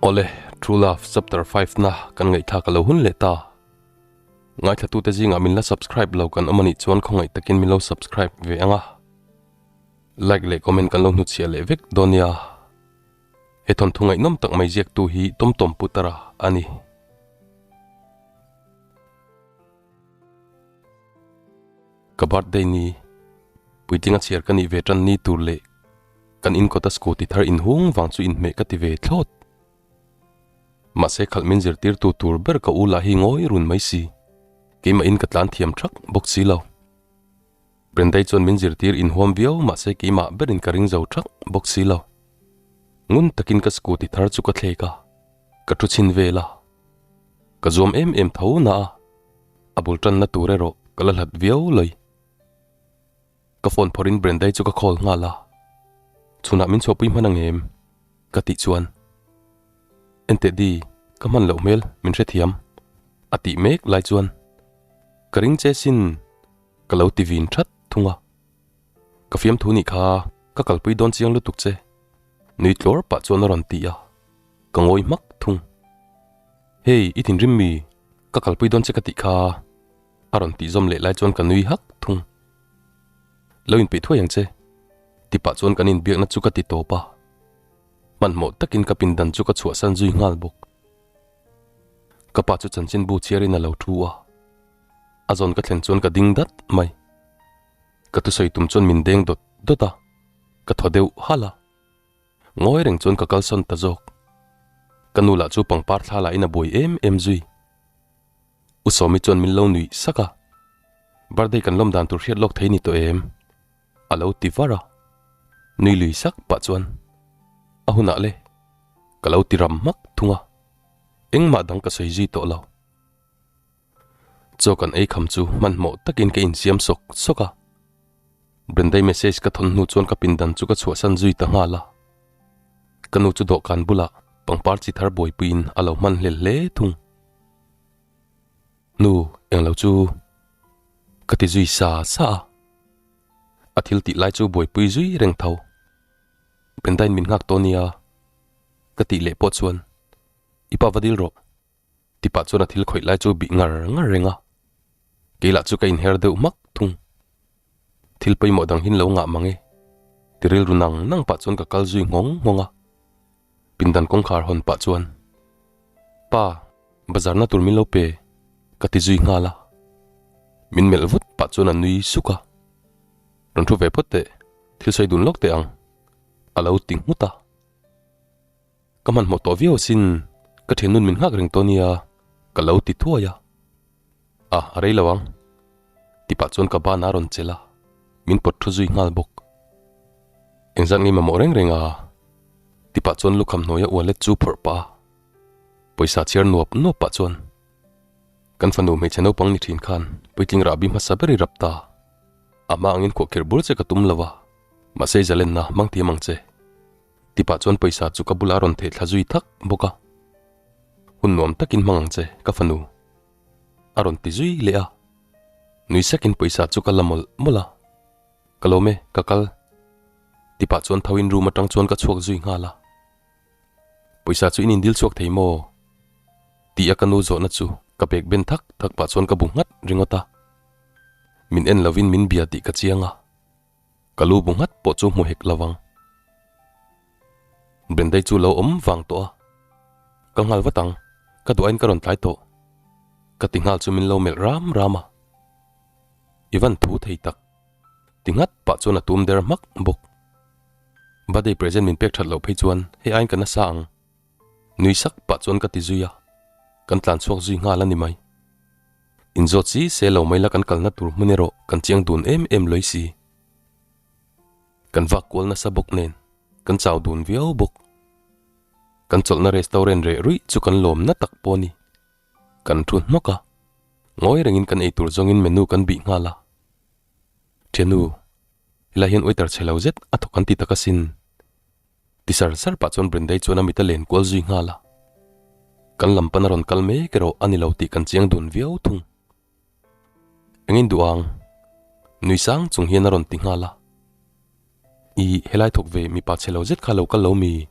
Awle, True Love Chapter 5 na kan ngaihthlak a lo hun leh ta. Ngaithlatute zingah min la subscribe lo kan awm a nih chuan khawngaih takin min lo subscribe ve ang a. Like leh comment kan lo hnuchhiah leh vek dawn nia. He thawnthu ngaihnawm tak mai ziaktu hi Tomtom Putara a ni. Ka birthday ni, puitlinga chhiar ka nih ve tan ni tur leh kan inkawta scooty thar inhung vang chu inhmeh ka ti ve thlawt. Mahse khalh min zirtirtu tur ber ka u lah hi ngawi run mai si, keimah in ka tlan thiam thak bawk si lo. Brendai chuan min zirtir inhuam viau mahse keimah berin ka ring zo thak bawk si lo. Ngun takin ka scooty thar chu ka thlek a, ka thu chhin vel a. Ka zuam em em tho na a, a bul tanna tur erawh ka la hlat viau lawih. Ka phone phawrhin Brendai chu ka call nghal a, chhunah min chhuahpui hman ang em? Ka tih chuan, Enteh di, ka hman loh hmel, min hrethiam, a tih mek lai chuan, Ka ring che sin, ka lo ti vin that thung a. Ka fiamthu nih kha, ka kalpui dawn chiang lutuk che, nui tlawr pah chuan a rawn ti a, ka ngawi hmak thung. Hei, i thinrim mi, ka kalpui dawn che ka tih kha. A rawn tih zawm leh lai chuan ka nui hak thung. Lo inpeih thuai ang che, ti pah chuan kan inbiakna chu ka ti tawp a. Hmanhmawh takin ka pindan chu ka chhuahsan zui nghal bawk. Ka pa chu chanchinbu chhiarin a lo thu a, a zawn ka thlen chuan ka ding dat mai. Ka thusawi tum chuan min deng dawt dawt a, ka thaw deuh halh a. Ngawi reng chuan ka kalsawn ta zawk. Ka nu lah chu pangpar thla lahin a buai em em zui. U Sawmi chuan min lo nuih sak a, Birthday kan lawm dan tur hriat lawk thei ni tawh em? A lo ti var a, nui lui sak pah chuan, A hunah le, ka lo ti ram hmak thung a, engmah dang ka sawi zui tawh lo. Chaw kan ei kham chu hmanhmawh takin ka insiam sawk sawk a, Brendai message ka thawn hnu chuan ka pindan chu ka chhuahsan zui ta nghal a. Ka nu chu dawhkan bulah pangpar chi thar buaipuiin a lo hman hlel hle thung. Nu, englo chu ka ti zui sa sa a, a thil tih lai chu buaipui zui reng tho. Pendain min nghak tawh nia ka tih leh pawh chuan i pa va dil rawh ti pah chuan a thil khawih lai chu bih ngar ngar reng a, kei lah chu ka inher deuh hmak thung. Thil pawimawh dang hin lo ngah mang e ti rilru nang nang pah chuan ka kal zui nghawng nghawng a. Pindan kawngkhar hawn pah chuan, Pa, bazar na tur min lo pe, ka ti zui nghal a. Min melh vut pah chuan a nui suk a. Rawn thu ve phawt teh, thil sawi dun lawk teh ang, a lo ti nghut a. Ka hmanhmawh tawh viau asin, ka thiannun min nghak reng tawh nia, ka lo ti thuai a. A, a rei lo ang, ti pah chuan ka ban a rawn chelh a, min pawt thu zui nghal bawk. Engzat nge mamawh reng reng a? Ti pah chuan lukham hnuaia wallet chu phawrh pah a, pawisa chhiar nuap nuap pah chuan, Kan fanu hmeichhe naupang ni thin khan puitling rahbi hmasa ber i rap ta. A hma angin khuahkhirh bur che ka tum lo a, mahse i zalenna hmang thiam ang che. Ti pah chuan pawisa chu ka bulah a rawn theh thla zui thak bawk a. Hun nuam takin hmang ang che, ka fanu. A rawn ti zui leh a. Nui sakin pawisa chu ka la mawlh mawlh a. Ka lawm e, ka kal. Ti pah chuan tho in room atang chuan ka chhuak zui nghal a. Pawisa chu in indil chhuak thei maw? Tih a ka nu zawhna chu ka bek ben thak thak pah chuan ka bu nghat ringawt a. Min en lovin min bia tih ka chiang a. Ka lu bu nghat pawh chu hmu hek lo ang. Brendai chu lo awm vang tawh a. Ka nghal vat ang, ka duh aiin ka rawn tlai tawh. Ka ti nghal chu min lo melh ram ram a. I van thu thei tak. Ti nghat pah chuan a tum der hmak bawk. Birthday present min pek that loh phei chuan hei aiin ka nasa ang. Nui sak pah chuan ka ti zui a, kan tlan chhuak zui nghal a ni mai. Inzawt si se lo mai la kan kalna tur hmun erawh kan chiang dun em em lawih si. Kan vak kual nasa bawk nen kan chau dun viau bawk. Kan chawlhna restaurant reh ruih chu kan lawm na tak pawh a ni. Kan thu hnawk a. Ngawi rengin kan eitur zawngin menu kan bih nghal a. Thiannu, helai hian waiter chhe lo zet a thawk an ti tak asin. Ti sar sar pah chuan Brindai chuan a mit a len kual zui nghal a. Kan lam pan a rawn kal mek erawh a ni lo tih kan chiang dun viau thung. Eng in duh ang? Nui sang chung hian a rawn ti nghal a. I helai thawk ve mipa chhe lo zet kha lo kal lo mi?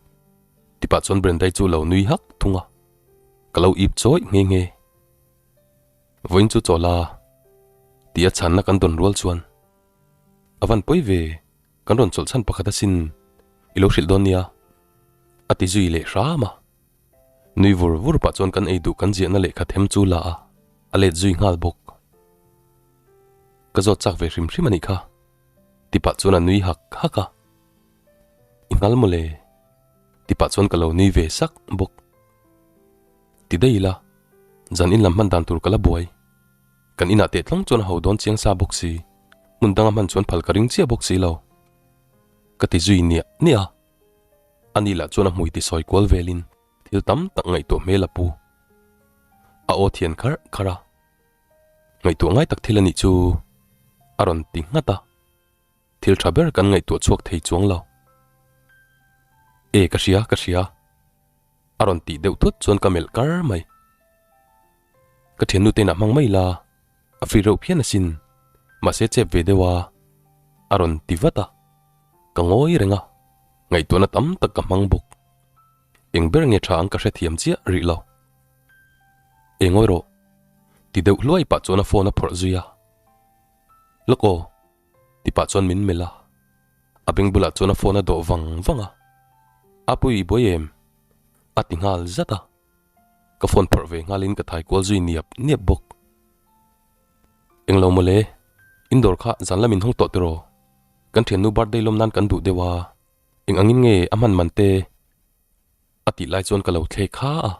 Ti pah chuan Brendai chu lo nui hak thung a. Ka lo ip chawih nghe nghe. Vawiin chu chaw la ti a chhanna kan dawn rual chuan a van pawi ve, kan rawn chawlh chhan pakhat asin i lo hrilh dawn nia a ti zui leh hram a. Nui vur vur pah chuan kan ei duh kan ziahna lehkha them chu la a, a let zui nghal bawk. Ka zawt chak ve hrim hrim a nih kha, ti pah chuan a nui hak hak a. I nghal mawle, ti pah chuan ka lo nui ve sak bawk. Ti daih ila, zan in lam hman dan tur ka la buai. Kan inah teh tlawng chuan a ho dawn chiang sa bawk si, hmun danga hman chuan phal ka ring chiah bawk si lo. Ka ti zui niah niah a. Ani lah chuan a hmui ti sawi kual velin thil tam tak ngaihtuah hmel a pu. A aw thian kharh kharh a, Ngaihtuah ngai tak thil a nih chu a rawn ti nghat a, thil tha ber kan ngaihtuah chhuak thei chuang lo. E ka hria, ka hria a rawn tih deuh thut chuan ka melh kar mai. Ka thiannu te inah hmang mai la, a free reuh phian asin, mahse chep ve deuh a a rawn ti vat a, ka ngawi reng a. Ngaihtuahna tam tak ka hmang bawk. Eng ber nge tha ang ka hrethiam chiah rih lo. Eng ngawi rawh. Ti deuh hluai pah chuan a phone a phawrh zui a. Lawk aw. Ti pah chuan min melh a. A beng bulah chuan a phone a dawh vang vang a. Apui i buai em? A ti nghal zat a. Ka phone phawrh ve nghalin ka thai kual zui niap niap bawk. Englo mawle, in dawr kha zan lam in hawng tawh tiraw? Kan thiannu birthday lawm nan kan duh deuh a, eng angin nge a hman man te? A tih lai chuan ka lo thlek kha a,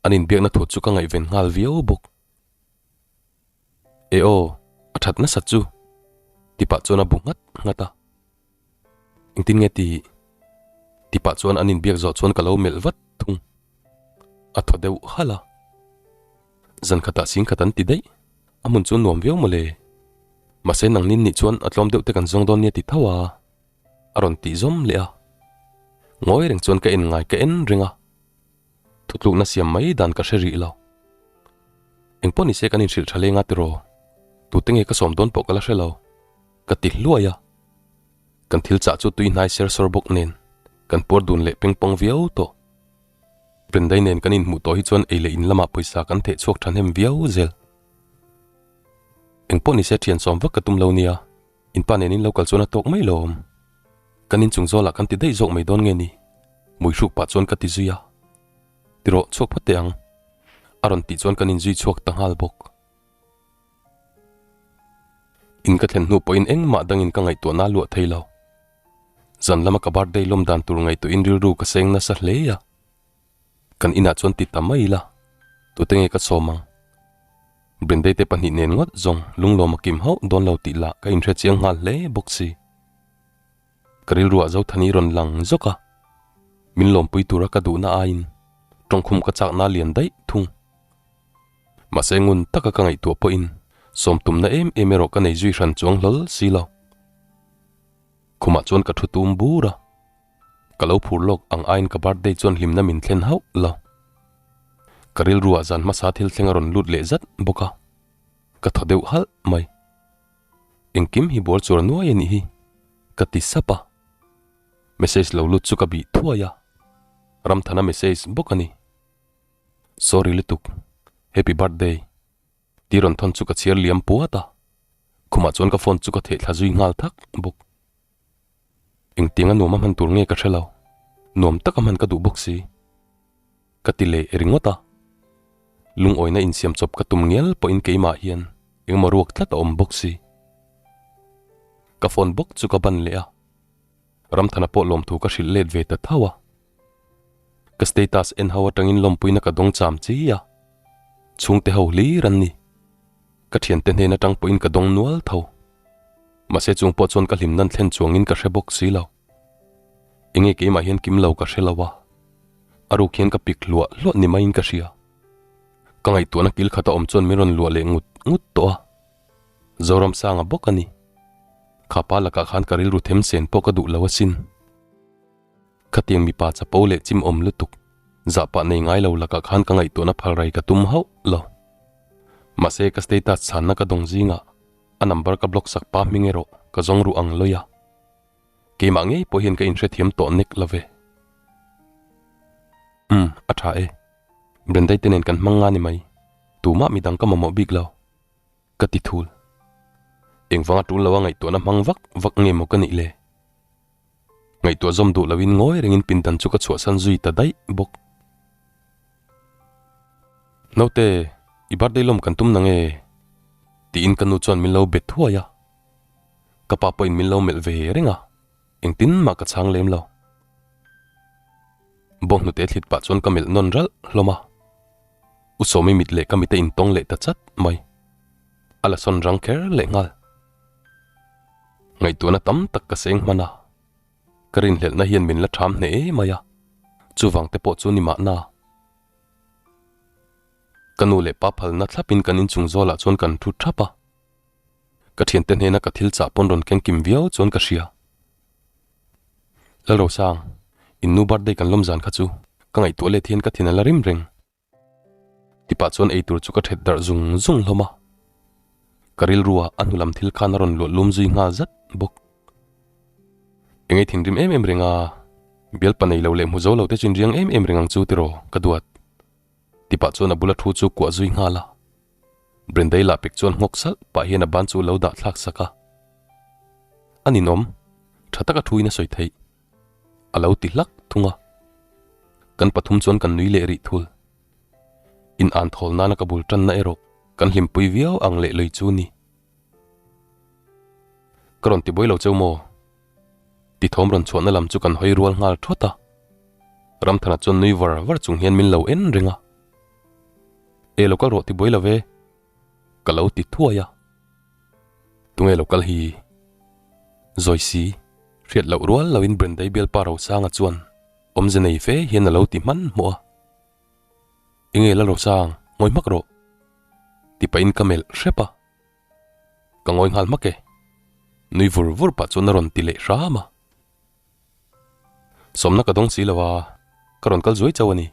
an inbiakna thut chu ka ngaihven nghal viau bawk. E aw, a that nasat chu, ti pah chuan a bu nghat nghat a. Engtin nge tih? Ti pah chuan an inbiak zawh chuan ka lo melh vat thung. A thaw deuh halh a. Zan khatah sing khat an ti daih, a hmun chu nuam viau mawle. Mahse nang nin nih chuan a tlawm deuh te kan zawng dawn nia ti tho a, a rawn tih zawm leh a. Ngawi reng chuan ka en ngai ka en reng a, thutlukna siam mai dan ka hre rih lo. Engpawh nise kan inhrilh tha leng a tiraw, tute nge ka sawm dawn pawh ka la hre lo, ka ti hluai a. Kan thil chah chu tui hnai ser sawr bawk nen kan puar dun leh peng pawng viau tawh. Brendai nen kan inhmuh tawh hi chuan ei leh in lamah pawisa kan theh chhuak thahnem viau zel. Engpawh nise thian sawm vak ka tum lo nia, in pa nen in lo kal chuan a tawk mai lawm. Kan inchung zawlah kan ti daih zawk mai dawn nge ni? Mui hruk pah chuan ka ti zui a. Tirawh chhuak phawt teh ang. A rawn tih chuan kan inzui chhuak ta nghal bawk. In ka thlen hnu pawhin engmah dangin ka ngaihtuahna a luah thei lo. Zan lama ka birthday lawm dan tur ngaihtuahin rilru ka seng nasa hle a. Kan inah chuan ti ta mai ila, tute nge ka sawm ang? Brindei te pahnih nen ngawt zawng lunglawm a kim hauh dawn lo tih lah ka inhre chiang nghal hle bawk si. Ka rilruah Zothani rawn lang zawk a, min lawmpui tura ka duhna aiin tawngkhum ka chakna a lian daih thung. Mahse ngun taka ka ngaihtuah pawhin sawm tumna em em erawh ka nei zui hran chuang hlawl si lo. Khumah chuan ka thu tum bur a, ka lo phur lawk ang aiin ka birthday chuan hlimna min thlen hauh lo. Ka rilruah zan hmasa thil thleng a rawn lut leh zat bawk a, ka thaw deuh halh mai. Engkim hi bual chur nuai a nih hi, ka ti sap a. Message lo lut chu ka bih thuai a, Ramthana message bawk a ni. Sorry lutuk, happy birthday tih rawn thawn chu ka chhiar liam puat a, khumah chuan ka phone chu ka theh thla zui nghal thak bawk. Engtiang a nuam a hman tur nge ka hre lo, nuam tak a hman ka duh bawk si. Ka ti leh ringawt a, lungawina insiam chawp ka tum ngial pawhin keimah hian engemaw ruak tlat a awm bawk si. Ka phone bawk chu ka ban leh a, Ramthana pawh lawmthu ka hrilh let ve ta tho a. Ka status en ho atangin lawmpuina ka dawng cham chi a, chhungte ho hlir an ni. Ka thiante hnen atang pawhin ka dawng nual tho. Mahse chung pawh chuan ka hlim nan thlen chuangin ka hre bawk si lo. Enge keimah hian kim lo ka hre lo a, a ruk hian ka pik hluah hluah ni maiin ka hria. Ka ngaihtuahna kil khata awm chuan min rawn luah leh ngut ngut tawh a. Zoramsanga bawk a ni. Khapa lakah khan ka rilru them sen pawh ka duh lo asin. Khatiang mipa chapo leh chim awm lutuk, zahpah nei ngai lo lakah khan ka ngaihtuahna phal rai ka tum hauh lo. Mahse ka status chhanna ka dawng zingah a number ka block sak pa hming erawh ka zawng ruh ang lawih a. Keimah ngei pawh hian ka inhrethiam tawh nek lo ve. Umm, a tha e. Brendai te nen kan hmang nga ni mai. Tumah midang ka mamawh bik lo. Ka ti thul. Engvanga tul loa ngaihtuahna hmang vak vak nge maw ka nih le? Ngaihtuah zawm duh loin ngawi rengin pindan chu ka chhuahsan zui ta daih bawk. Naute, i birthday lawm kan tum nange? Tiin ka nu chuan min lo be thuai a. Ka pa pawhin min lo melh ve reng a, engtin mah ka chhang lem lo. Bawnghnute thlit pah chuan ka melh nawn ralh hlawm a. U Sawmi mit leh ka mit a intawng leh ta chat mai. A la sawn rang kher leh nghal. Ngaihtuahna tam tak ka seng hman a, ka rinhlelhna hian min la ṭham hneh em mai a, chuvang te pawh chu ni mahna. Ka nu leh pa phalna thlapin kan inchung zawlah chuan kan thu ṭhap a. Ka thiante hnena ka thil chah pawn rawn keng kim viau chuan ka hria. Lalrosang, in nu birthday kan lawm zan kha chu ka ngaihtuah let hian ka thin a la rim reng. Tipah chuan eitur chu ka thet darh zung zung hlawm a. Ka rilrua a hnu lam thil khan a rawn luah lum zui nghal zat bawk. Engei thinrim em em reng a, bialpa nei lo leh hmu zo lo te chu inriang em em reng ang chu tiraw ka duat. Tipah chuan a bula thu chu kuah zui nghal a. Brendai lah pek chuan nghawk salh pah hian a ban chu lo dah thlak sak a. A ninawm, tha taka thuin a sawi theih. A lo ti hlak thung a. Kan pathum chuan kan nui leh rih thul. In an thawl nana ka bul tanna erawh kan hlimpui viau ang leh lui chu ni. Ka rawn ti buai lo cheu maw? Ti thawm rawn chhuahna lam chu kan hawi rual nghal thawt a. Ramthana chuan nui var var chung hian min lo en reng a. E lo kal rawh ti buai lo ve, ka lo ti thuai a. Tunge lo kal hi? Zawi si, hriat loh rual loin Brendai bialpa Rosanga chuan awmze nei fe hian a lo ti hmanhmawh a. Enge la Rosang, ngawi hmak rawh, ti pahin ka melh hrep a. Ka ngawi nghal hmak e, nui vur vur pah chuan a rawn ti leh hram a. Sawmna ka dawng si lo a, ka rawn kal zuai chauh a ni.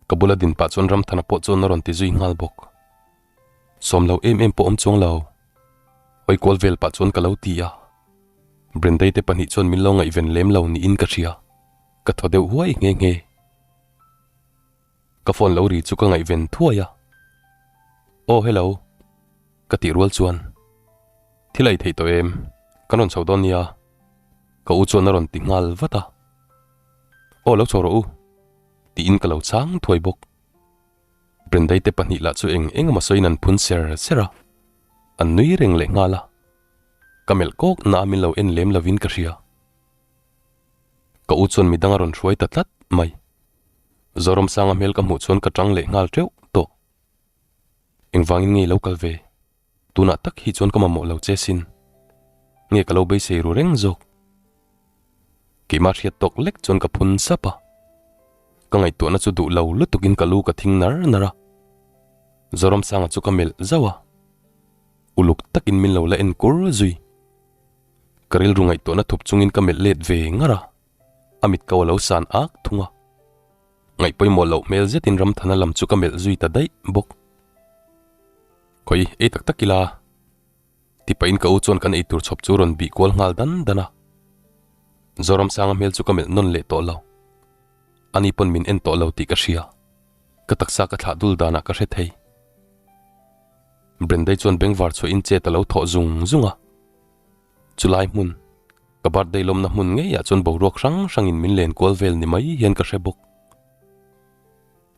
Ka bula din pah chuan Ramthana pawh chuan a rawn ti zui nghal bawk. Sawm lo em em pawh awm chuang lo. Hawi kual vel pah chuan ka lo ti a. Brendai te pahnih chuan min lo ngaihven lem lo niin ka hria. Ka thaw deuh huai nghe nghe. Ka phone lo ri chu ka ngaihven thuai a. Aw hello. Ka tih rual chuan. Thil ei theih tawh em? Kan rawn chho dawn nia. Ka u chuan a rawn ti nghal vat a. Aw lo chho rawh u. Tiin ka lo chhang thuai bawk. Brendai te pahnih lah chu eng eng emaw sawiin an phun ser ser a, an nui reng leh nghal a. Ka melh kawk na a min lo en lem lovin ka hria. Ka u chuan midang a rawn hruai ta tlat mai. Zoramsanga hmel ka hmuh chuan ka tang leh nghal teuh tawh. Engvangin nge i lo kal ve? Tunah tak hi chuan ka mamawh lo che sin. Nge ka lo beisei ru reng zawk? Keimah hriat tawk lek chuan ka phun sap a. Ka ngaihtuahna chu duh lo lutukin ka lu ka thing nar nar a. Zoramsanga chu ka melh zauh a. Uluk takin min lo la en kur zui. Ka rilru ngaihtuahna thup chungin ka melh let ve ngar a. A mit ko a lo san ak thung a. Ngaih pawimawh loh hmel zetin Ramthana lam chu ka melh zui ta daih bawk. Khawi, ei tak tak ila. Ti pahin ka u chuan kan eitur chhawp chu rawn bih kual nghal dan dan a. Zoramsanga hmel chu ka melh nawn leh tawh lo. Ani pawn min en tawh lo tih ka hria. Ka taksa ka thlah dul danah ka hre thei. Brendai chuan bengvar chhuahin chet a lo thawh zung zung a. Chulai hmun, ka birthday lawmna hmun ngeiah chuan boruak hrang hrangin min len kual vel ni mai hian ka hre bawk.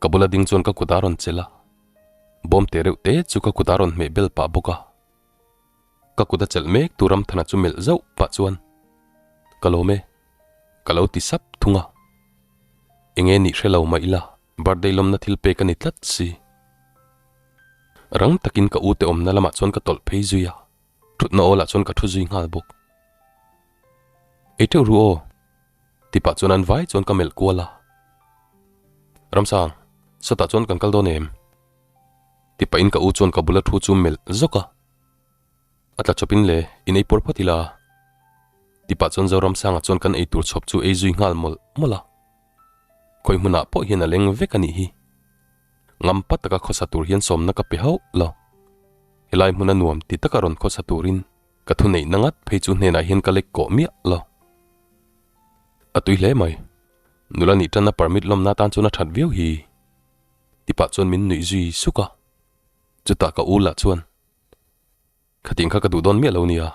Ka bula ding chuan ka kut a rawn chelh a. Bawm te reuh te chu ka kut a rawn hmeh bel pah bawk a. Ka kut a chelh mek tu Ramthana chu melh zauh pah chuan, Ka lawm e, ka lo ti sap thung a. Enge nih hre lo mah ila birthday lawmna thil pek a ni tlat si. Rang takin ka u te awmna lamah chuan ka tawlh phei zui a, thutna awlah chuan ka thu zui nghal bawk. Ei teuh ru aw, ti pah chuan an vai chuan ka melh kual a. Ramsang, sawtah chuan kan kal dawn em? Ti pahin ka u chuan ka bula thu chu melh zawk a. A tla chawpin le, in ei pawr phawt ila. Ti pah chuan Zoramsanga chuan kan ei tur chhawp chu ei zui nghal mawlh mawlh a. Khawi hmunah pawh hian a leng vek a nih hi. Ngam pa taka khawsa tur hian sawmna ka pe hauh lo. Helai hmuna nuam ti taka rawn khawsa turin ka thuneihna ngat phei chu hnenah hian ka lek kawh miah lo. A tui hle mai. Nula nih tanna permit lawmna tan chuan a that viau hi. Ti pah chuan min nuih zui suk a. Chutah ka u lah chuan, Khatin kha ka duh dawn miah lo nia,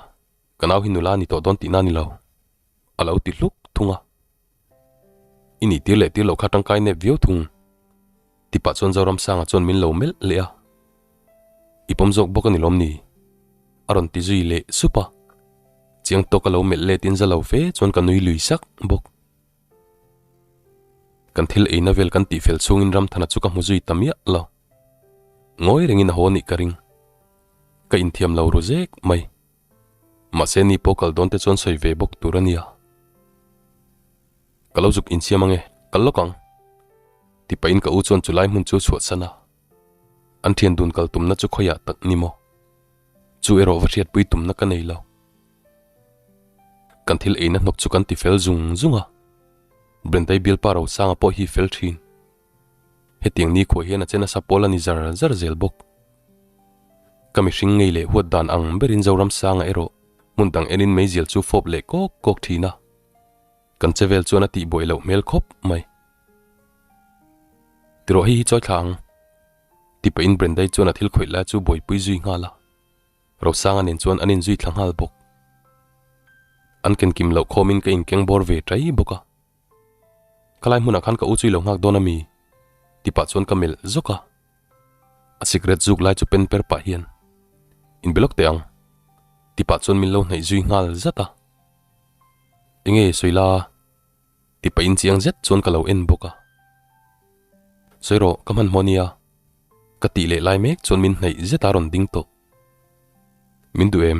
ka nau hi nula a ni tawh dawn tihna a ni lo, a lo ti hluk thung a. I nih tir leh tir loh kha tangkai nep viau thung, ti pah chuan Zoramsanga chuan min lo melh leh a. I pawm zawk bawk a ni lawm ni? A rawn ti zui leh sup a. Chiang tawk a lo melh letin za lo fe chuan ka nui lui sak bawk. Kan thil eina vel kan tihfel chhungin Ramthana chu ka hmu zui ta miah lo. Ngawi rengin a haw nih ka ring. Ka inthiam lo ru zek mai. Mahse ni pawh kal dawn te chuan sawi ve bawk tur a nia. Ka lo zuk insiam ange, kal lawk ang. Ti pahin ka u chuan chulai hmun chu chhuahsan a. An thian dun kal tumna chu khawiah tak ni maw? Chu erawh va hriatpui tumna ka nei lo. Kan thil eina hnawk chu kan ti fel zung zung a. Brendai bialpa Rosanga pawh hi fel thin. Hetiang nikhua hian a che nasa pawl a ni zar zar zel bawk. Ka mihring ngei leh huat dan ang berin Zoramsanga erawh hmun dang enin meizial chu fawp leh kawk kawk thin a. Kan che vel chuan a tihbuai loh hmel khawp mai. Tirawh hei hi chawi thla ang. Ti pahin Brendai chuan a thil khawih lai chu buaipui zui nghal a. Rosanga nen chuan an inzui thla nghal bawk. An ken kim loh khawmin ka inkeng bawr ve tai bawk a. Khalai hmunah khan ka u chu i lo nghak dawn a mi? Ti pah chuan ka melh zawk a. A sikret zuk lai chu pen per pah hian, In be lawk teh ang. Ti pah chuan min lo hnaih zui nghal zat a. Enge sawi la? Ti pahin chiang zet chuan ka lo en bawk a. Sawi rawh, ka hmanhmawh nia. Ka tih leh lai mek chuan min hnaih zet a rawn ding tawh. Min duh em?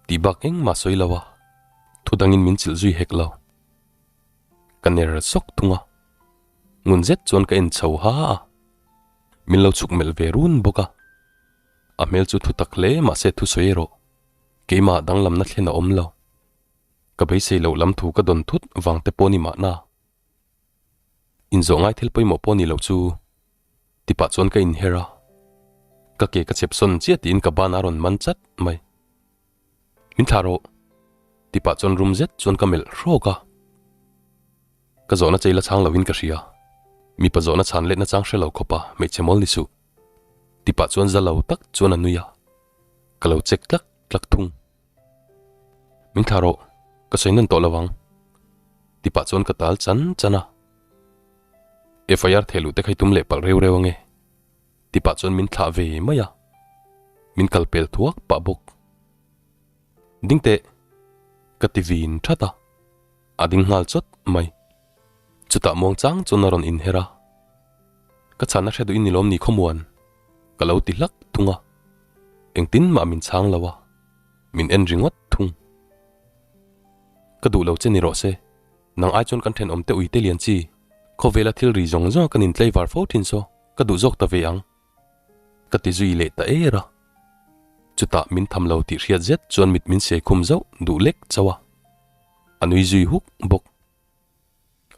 Tih bak engmah sawi lo a, thu dangin min chilh zui hek lo. Ka ner sawk thung a, ngun zet chuan ka en chho ha a. Min lo chhuk melh ve run bawk a. A hmel chu thu tak hle mahse thu sawi erawh keimah danglamna thlen a awm lo. Ka beisei loh lam thu ka dawn thut vang te pawh ni mahna. Inzawh ngai thil pawimawh pawh ni loh chu ti pah chuan ka inher a, ka ke ka chep sawn chiah tiin ka ban a rawn man chat mai. Min thlah rawh ti pah chuan rum zet chuan ka melh hrawk a, ka zawhna chei la chhang loin ka hria, mipa zawhna chhan letna chang hre lo khawpa hmeichhe mawl ni suh ti pah chuan za lo tak chuan a nui a, ka lo check tlak tlak thung. Min thlah rawh, ka sawi nawn tawh lo ang. Ti pah chuan ka tal chan chan a. FIR theh luh te kha i tum leh palh reu reu ange. Ti pah chuan min thlah ve mai a. Min kal pel thuak pah bawk. Ding teh, ka ti vin that a. A ding nghal chawt mai. Chutah muang chang chuan a rawn inher a. Ka chhanna hre duhin ni lawm ni khawmuan? Ka lo ti hlak thung a. Engtin mah min chhang lo a. Min en ringawt thung. Ka duh lo che ni rawh se. Nang ai chuan kan thenawm te uite lian chi. Khawvela thil ri zawng zawng a kan intlaivar fo thin saw ka duh zawk ta ve ang. Ka ti zui leh ta er a. Chutah min tham lo tih hriat zet chuan mit min siai khum zauh duh lek chauh a. A nui zui huk bawk.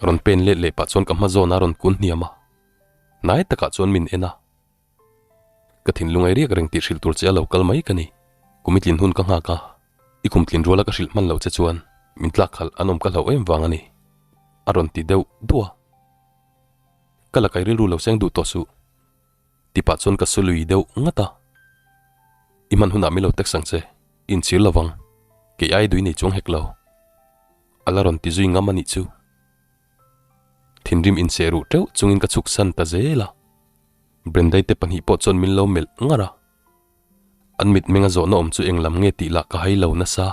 Rawn pen let leh pah chuan ka hma zawn a rawn kun hniam a. Hnai takah chuan min en a. Ka thinlung ei riak reng tih hrilh tur che a lo kal mai ka ni. Kum i tlin hun ka nghak a, i kum tlin ruala ka hrilh hman loh che chuan min tlak khalh an awm ka hlauh em vang a ni. A rawn ti deuh duah a. Ka la kai rilru lo seng duh tawh suh. Ti pah chuan ka su lui deuh ngat a. I hman hunah min lo text ang che, i inchhir lo vang. Kei ai dui nei chuang hek lo. A la rawn ti zui ngam a nih chu. Thinrim inseh ruh teuh chungin ka chhuk san ta zel a. Brendai te pahnih pawh chuan min lo melh ngar a. An mitmeng a zawhna awm chu eng lam nge tih lah ka hai lo nasa.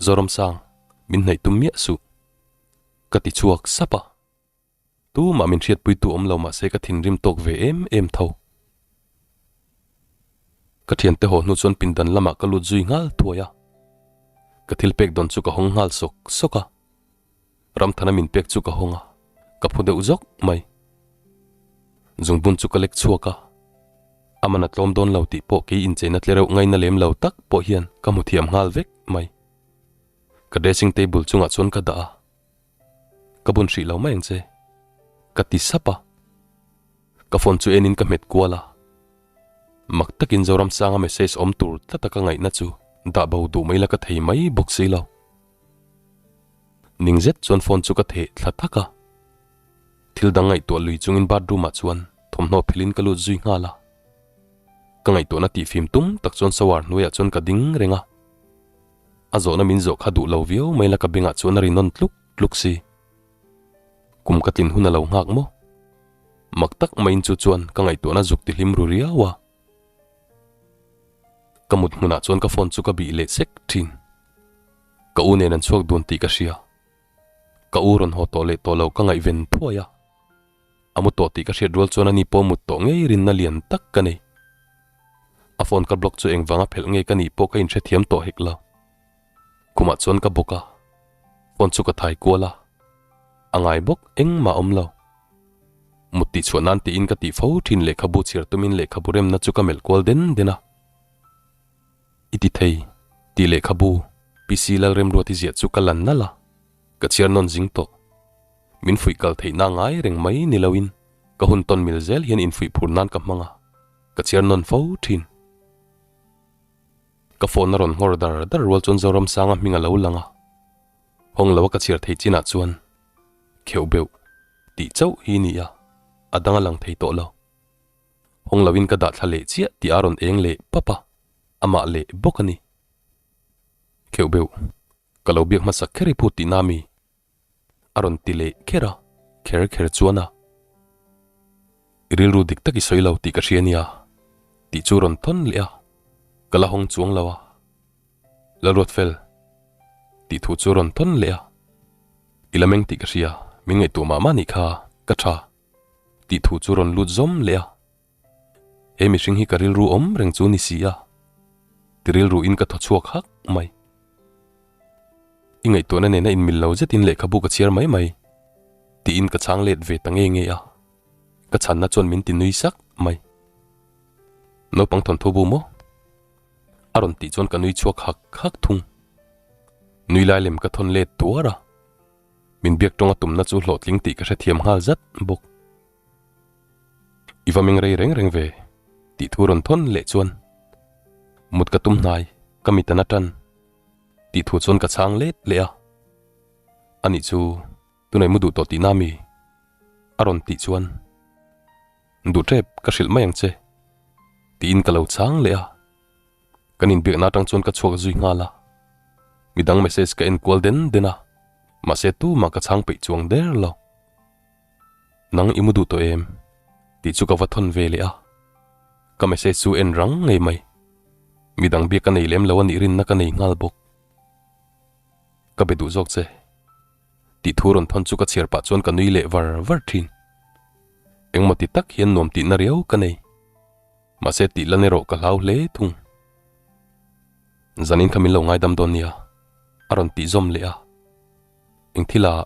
Zoramsang, min hnaih tum miah suh. Ka ti chhuak sap a. Tumah min hriatpuitu awm lo mahse ka thinrim tawk ve em em tho. Ka thiante haw hnu chuan pindan lamah ka lut zui nghal thuai a. Ka thil pek dawn chu ka hawng nghal sawk sawk a. Ramthana min pek chu ka hawng a, ka phu deuh zawk mai. Zungbun chu ka lek chhuak a, a man a tlawm dawn lo tih pawh kei incheina tle reuh ngaina lem lo tak pawh hian ka hmu thiam nghal vek mai. Ka dressing table chungah chuan ka dah a, ka bun hrih lo mai ang che, ka ti sap a. Ka phone chu enin ka hmet kual a, mak takin Zoramsanga message awm tur tlata ka ngaihna chu dah bo duh mai la ka thei mai bawk si lo. Ning zet chuan phone chu ka theh thla thak a. Thil dang ngaihtuah lui chungin bathroom ah chuan thawmhnaw phelin ka lut zui nghal a. Ka ngaihtuahna tihfim tum tak chuan shower hnuaiah chuan ka ding reng a. A zawhna min zawh kha duh lo viau mai la ka bengah chuan a ri nawn tluk tluk si. Kum ka tlin hun a lo nghak maw? Mak tak maiin chu chuan ka ngaihtuahna zuk ti hlim ru riau a. Ka mut hmunah chuan ka phone chu ka bih leh sek thin. Ka u nen an chhuak dun tih ka hria. Ka u rawn haw tawh leh tawh lo ka ngaihven thuai a. A mu tawh tih ka hriat rual chuan ani pawh mut tawh ngei rinna lian tak ka nei. A phone ka block chu engvanga phelh nge ka nih pawh ka inhrethiam tawh hek lo. Khumah chuan ka bawk a, phone chu ka thai kual a. A ngai bawk engmah awm lo. Mut tih chhuah nan tiin ka tih fo thin lehkhabu chhiar tumin lehkhabu remna chu ka melh kual den den a. I ti thei, tih lehkhabu PC Lalremruati ziah chu ka lan nalh a, ka chhiar nawn zing tawh. Min fuih kal theihna ngai reng mai ni loin ka hun tawn mil zel hian infuih phur nan ka hmang a, ka chhiar nawn fo thin. Ka phone a rawn nghawr dar dar rual chuan Zoramsanga hming a lo lang a, hawng lo a ka chhiar thei chinah chuan kheuh beuh tih chauh hi ni a, a dang a lang thei tawh lo. Hawng loin ka dah thla leh chiah tih a rawn eng leh pap a, amah leh bawk a ni. Kheuh beuh, ka lo biak hmasak kher i phut tihna mi? A rawn ti leh kher a, kher kher chuan a. I rilru dik tak i sawi lo tih ka hria nia, tih chu rawn thawn leh a, ka la hawng chuang lo a. Lalruatfel, tih thu chu rawn thawn leh a, i la meng tih ka hria, min ngaihtuah mah mah nih kha, ka tha. Tih thu chu rawn lut zawm leh a. He mihring hi ka rilru awm reng chu ni si a, ti rilru in ka thaw chhuak hak mai. I ngaihtuahna nena inmil lo zetin lehkhabu ka chhiar mai mai, tiin ka chhang let ve ta nge nge a. Ka chhanna chuan min ti nui sak mai. Naupang thawnthu bu maw? A rawn tih chuan ka nui chhuak hak hak thung. Nui lai lem ka thawn let tuar a. Min biak tawnga tumna chu hlawhtling tih ka hrethiam nghal zat bawk. I va meng rei reng reng ve, tih thu rawn thawn leh chuan mut ka tum hnai, ka mit an a tan, tih thu chuan ka chhang let leh a. Anih chu tunai mu duh tawh tihna mi? A rawn tih chuan duh tep ka hrilh mai ang che, tiin ka lo chhang leh a. Kan inbiakna atang chuan ka chhuak zui nghal a, midang message ka en kual den den a, mahse tumah ka chhang peih chuang der lo. Nang i mu duh tawh em? tih chu ka va thawn ve leh a, ka message chu en rang ngei mai. Midang biak ka nei lem lo a nih rinna ka nei nghal bawk. Ka be duh zawk che. Tih thu rawn thawn chu ka chhiar pah chuan ka nui leh var var thin. Engmaw ti tak hian nuam tihna riau ka nei. Mahse tih lan erawh ka hlau hle thung. Zanin kha min lo ngaidam dawn nia, a rawn tih zawm leh a. Eng thil ah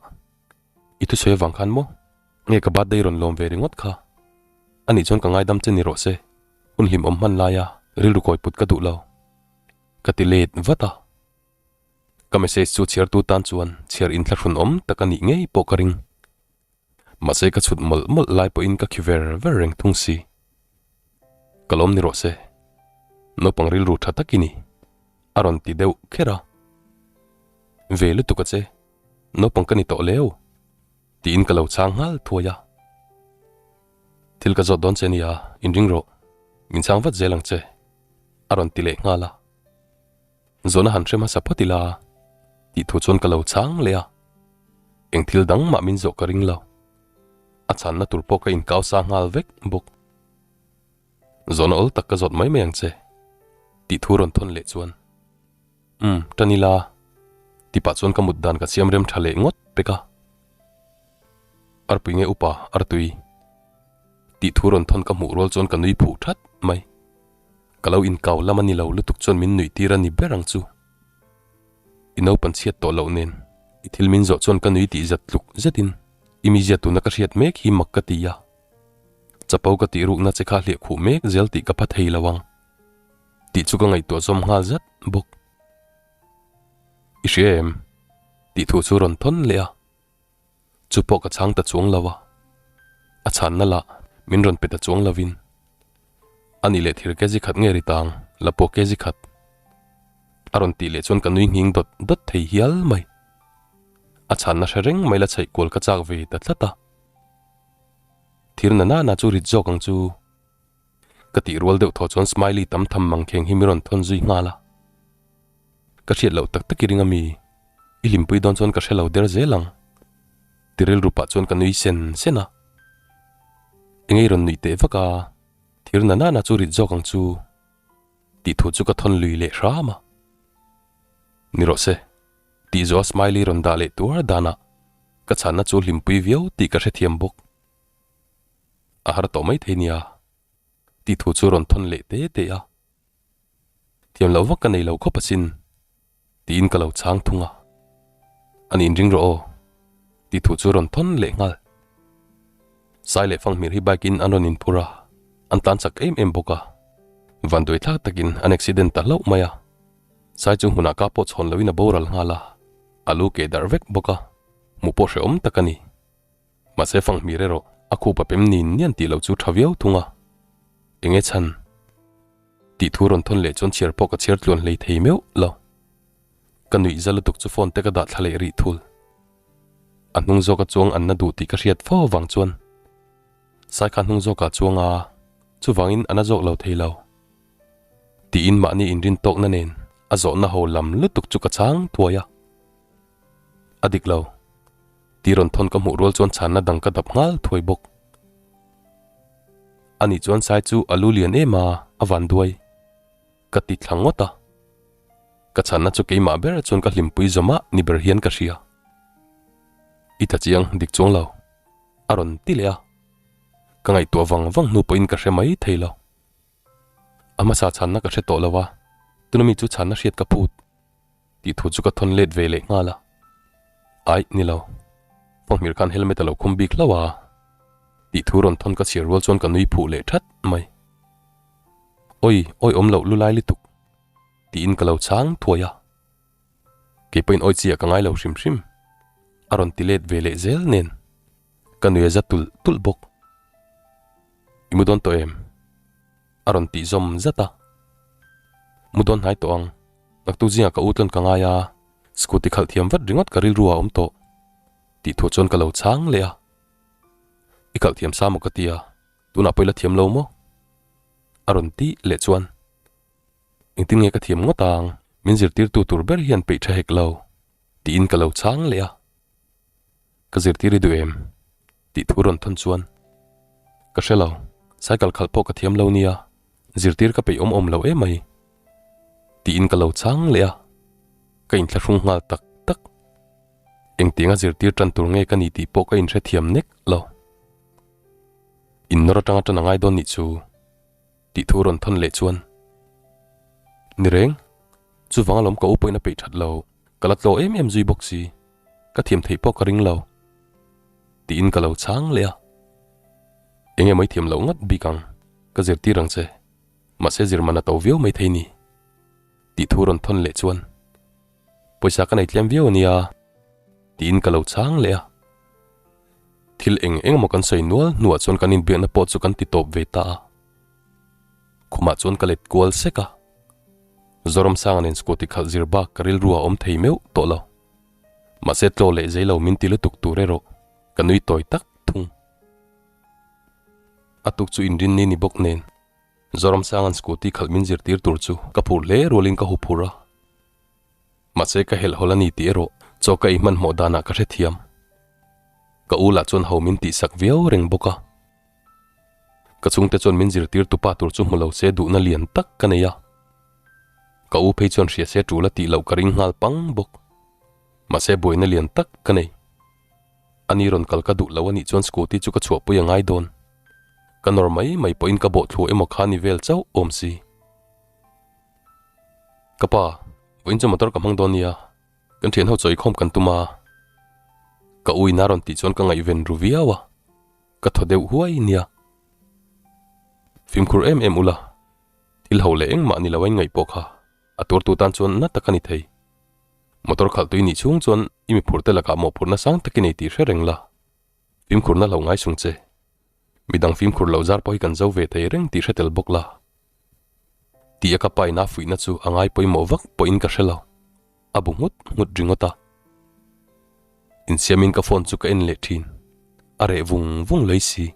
i thusawi avang khan maw? Nge ka birthday rawn lawm ve ringawt kha? Anih chuan ka ngaidam che ni rawh se, hun hlim awm hman laia rilru kawi put ka duh lo. Ka ti let vat a. Ka message chu chhiartu tan chuan chhiar inthlahrun awm tak a nih ngei pawh ka ring. Mahse ka chhut mawlh mawlh lai pawhin ka khi ver ver reng thung si. Ka lawm ni rawh se. Naupang rilru tha tak i ni. A rawn ti deuh kher a. Ve lutuk a che. Naupang ka ni tawh leu. Tiin ka lo chhang nghal thuai a. Thil ka zawt dawn che nia, inring rawh. Min chhang vat zel ang che. A rawn ti leh nghal a. Zawhna han hre hmasa phawt ila tih thu chuan ka lo chhang leh a, eng thil dang mah min zawh ka ring lo. A chhanna tur pawh ka inkau sa nghal vek bawk. Zawhna awl tak ka zawt mai mai ang che tih thu rawn thawn leh chuan Umm, tan ila ti pah chuan ka mut dan ka siam rem tha leh ngawt pek a. Arpui nge upa, artui tih thu rawn thawn ka hmuh rual chuan ka nui phuh that mai. Ka lo inkau lam a ni lo lutuk chuan min nuih tir a ni ber ang chu. I naupan chhiat tawh loh nen i thil min zawh chuan ka nui tih zat tluk zetin i mizia tuna ka hriat mek hi mak ka ti a. Chapo ka tih rukna che kha hliah khuh mek zel tih ka pha thei lo ang tih chu ka ngaihtuah zawm nghal zat bawk. I hria em? tih thu chu rawn thawn leh a, chu pawh ka chhang ta chuang lo a, a chhanna lah min rawn pe ta chuang lovin a nih leh thir kg khat nge ri tang la pawh kg khat a rawn tih leh chuan ka nui nghing dawt dawt thei hial mai. A chhanna hre reng mai la chheih kual ka chak ve ta tlat a. Thir na nana chu rit zawk ang chu. Ka tih rual deuh thaw chuan smiley tam tham mang kheng hi mi rawn thawn zui nghal a. Ka hriat loh tak tak i ring a mi? I hlimpui dawn chuan ka hre lo der zel ang. Ti rilru pah chuan ka nui sen sen a. Eng ei rawn nuih teh vak a, thir na nana chu rit zawk ang chu. Tih thu chu ka thawn lui leh hram a. Ni rawh se. Tih zawh a smiley rawn dah leh tuar danah ka chhanna chu hlimpui viau tih ka hrethiam bawk. A har tawh mai thei nia tih thu chu rawn thawn leh te te a. Thiam loh vak ka nei lo khawp asin tiin ka lo chhang thung a. An inring rawh aw tih thu chu rawn thawn leh nghal. Sai leh Fanghmir hi bike in an rawn inphur a, an tlan chak em em bawk a. Vanduai thlak takin an accident ta hlauh mai a. Sai chu hmunah ka pawh chhawn loin a boral nghal a, a lu keh darh vek bawk a, hmuh pawh hrehawm tak a ni. Mahse Fanghmir erawh a khup a pem nin nian tih loh chu tha viau thung a, eng e chhan? Tih thu rawn thawn leh chuan chhiar pawh ka chhiar tluan hlei thei meuh lo. Ka nuih za lutuk chu phone te ka dah thla leh rih thul. A hnung zawka chuang an na duh tih ka hriat fo vang chuan Sai kha hnung zawkah chuang a, chuvangin a na zawk lo thei lo. Tiin mahni inrin tawkna nen a zawhna ho lam lutuk chu ka chhang thuai a. A dik lo. Ti rawn thawn ka hmuh rual chuan chhanna dang ka dap nghal thuai bawk. Ani chuan Sai chu a lu lian em a, a van duai. Ka ti thla ngawt a. Ka chhanna chu keimah ber chuan ka hlimpui zawmah ni ber hian ka hria. I tha chiang dik chuang lo. A rawn ti leh a. Ka ngaihtuah vang vang hnu pawhin ka hre mai thei lo. A hmasa chhanna ka hre tawh lo a, tuna mi chu chhanna hriat ka phut tih thu chu ka thawn let ve leh nghal a. Aih, ni lo. Fanghmir khan helmet a lo khum bik hlauh a tih thu rawn thawn ka chhiar rual chuan ka nui phuh leh that mai. Awi, awi awm loh lu lai lutuk tiin ka lo chhang thuai a. Kei pawhin awi chiah ka ngai lo hrim hrim. A rawn ti let ve leh zel nen ka nui a za tulh tulh bawk. I mu dawn tawh em? A rawn tih zawm zat a. Mu dawn hnai tawh ang. Naktuk zingah ka u tlawn ka ngai a, scooty khalh thiam vat ringawt ka rilru ah a awm tawh tih thuah chuan ka lo chhang leh a. I khalh thiam sa maw ka ti a, tunah pawh i la thiam lo maw? A rawn tih leh chuan engtin nge ka thiam ngawt ang, min zirtirtu tur ber hian peih tha hek lo tiin ka lo chhang leh a. Ka zirtir i duh em? Tih thu rawn thawn chuan, Ka hre lo, cycle khalh pawh ka thiam lo nia, zirtir ka peih awm awm lo emai. Tiin ka lo chhang leh a, ka inthlahrung nghal tak tak. Engtianga zirtir tan tur nge ka ni tih pawh ka inhrethiam nek lo. Innawr atanga tan a ngai dawn nih chu, tih thu rawn thawn leh chuan, Ni reng, chuvang alawm ka u pawhin a peih that lo. Ka la tlaw em em zui bawk si, ka thiam theih pawh ka ring lo, tiin ka lo chhang leh a. Enge mai thiam loh ngawt bik ang, ka zirtir ang che, mahse zir man a to viau mai thei ni, tih thu rawn thawn leh chuan, Pawisa ka nei tlem viau a nia, tiin ka lo chhang leh a. Thil eng eng emaw kan sawi nual hnuah chuan kan inbiakna pawh chu kan ti tawp ve ta a. Khumah chuan ka let kual sek a. Zoramsanga nen scooty khalh zir bak ka rilru a awm thei meuh tawh lo. Mahse tlaw leh zei lo min ti lutuk tur erawh ka nui tawi tak thung. A tuk chu inrinni ni bawk nen Zoramsanga'n scooty khalh min zirtir tur chu ka phur hle rualin ka huphur a. Mahse ka helh hawl a ni tih erawh chaw ka ei hmanhmawh danah ka hrethiam. Ka u lah chuan ho min tihsak viau reng bawk a. Ka chhungte chuan min zirtir tupa tur chu hmu lo se duhna lian tak ka nei a. Ka u phei chuan hria se tul a tih loh ka ring nghal pang bawk. Mahse buaina lian tak ka nei. Ani rawn kal ka duh lo anih chuan scooty chu ka chhuahpui a ngai dawn. Ka nawr mai mai pawhin ka bawh thlu emaw kha ni vel chauh awm si. Ka pa, vawiin chu motor ka hmang dawn nia. Kan thian ho chawikhawm kan tum a. Ka u in a rawn tih chuan ka ngaihven ru viau a. Ka thaw deuh huai nia. Fimkhur em em ula, thil ho leh engmah ni lo a inngaih pawh kha a tuartu tan chuan na tak a ni thei. Motor khalh tui nih chhung chuan i miphurte lakah mawhphurhna sang tak i nei tih hre reng la, fimkhurna lo ngai sung che. Midang fimkhur loh zar pawh hi kan zo ve thei reng tih hre tel bawk la. Tih a ka pa in a fuihna chu a ngai pawimawh vak pawhin ka hre lo. A bu nghut nghut ringawt a. Insiamin ka phone chu ka en leh thin. A reh vung vung lei si.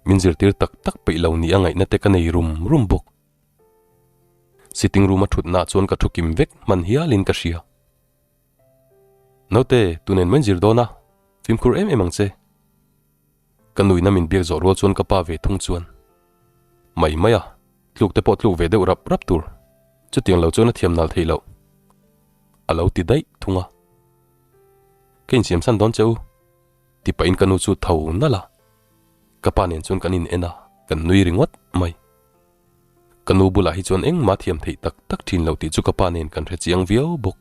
Min zirtir tak tak peih lo ni a ngaihna te ka nei rum rum bawk. Sitting room a thutna ah chuan ka thu kim vek hman hialin ka hria. Naute, tunen main zir dawn a, fimkhur em em ang che. Ka nuina min biak zawh rual chuan ka pa ve thung chuan, Mai mai a, tluk te pawh tluk ve deuh rap rap tur, chutiang lo chuan a thiam nal theih loh. A lo ti daih thung a. Ka insiam san dawn che u, ti pahin ka nu chu tho nalh a. Ka pa nen chuan kan in en a, kan nui ringawt mai. Ka nu bulah hi chuan engmah thiam theih tak tak thin lo tih chu ka pa nen kan hre chiang viau bawk.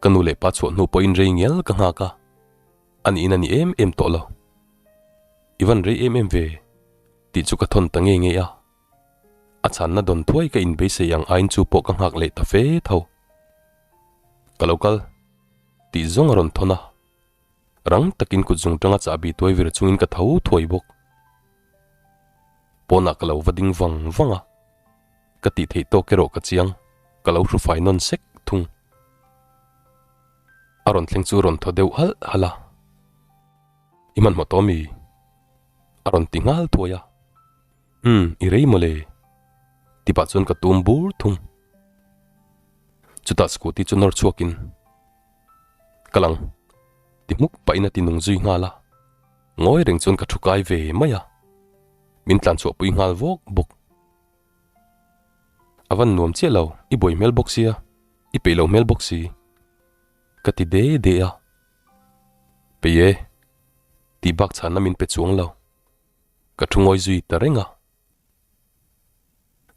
Ka nu leh pa chhuah hnu pawhin rei ngial ka nghak a. A niin a ni em em tawh lo. I van rei em em ve tih chu ka thawn ta nge nge a. A chhanna dawn thuai ka inbeisei ang aiin chu pawh ka nghak leh ta fe tho. Ka lo kal tih zawng a rawn thawn a. Rang takin kut zung tanga chahbi tuai vir chungin ka tho thuai bawk. Pawnah ka lo va ding vang vang a. Ka tih theih tawk erawh ka chiang, ka lo hrufai nawn sek thung. A rawn thleng chu rawn thaw deuh halh halh a, I hmanhmawh tawh mi? A rawn ti nghal thuai a, Umm, i rei mawle. Ti pah chuan ka tum bur thung. Chutah scooty chu nawr chhuakin, Ka lang. Ti hmuk pahin a ti nung zui nghal a, ngawi reng chuan ka thu kai ve mai a, min tlan chhuahpui nghal vawk bawk. A van nuam chiah lo, i buai hmel bawk sia, i peih lo hmel bawk si. Ka ti de de a. Peih e, tih bak chhanna min pe chuang lo. Ka thu ngawi zui ta reng a.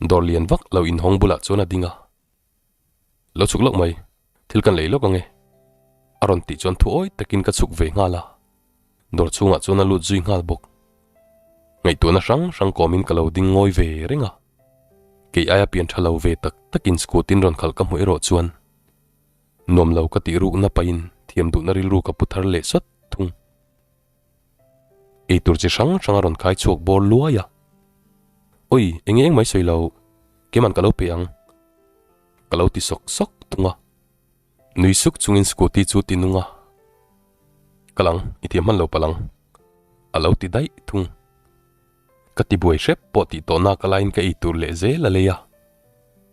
Dawr lian vak lo inhawng bulah chuan a ding a. Lo chhuk lawk mai, thil kan lei lawk ange. A rawn tih chuan thu awi takin ka chhuk ve nghal a, dawr chhungah chuan a lut zui nghal bawk. Ngaihtuahna hrang hrang kawmin ka lo ding ngawi ve reng a, kei aia pian tha lo ve tak takin scooty-in rawn khalh ka hmuh erawh chuan nuam lo ka tih rukna pahin thiam duhna rilru ka pu thar leh sawt thung. Eitur chi hrang hrang a rawn khai chhuak bawr luai a. Oi, enge eng mai sawi lo, keman ka lo pe ang. Ka lo ti sawk sawk thung a. Nui suk chungin scooty chu ti nung a. Ka lang, i thiam hman lo palang. A lo ti daih thung. Ka ti buai hrep pawh tih tawh nak alaiin ka eitur leh zel a lei a.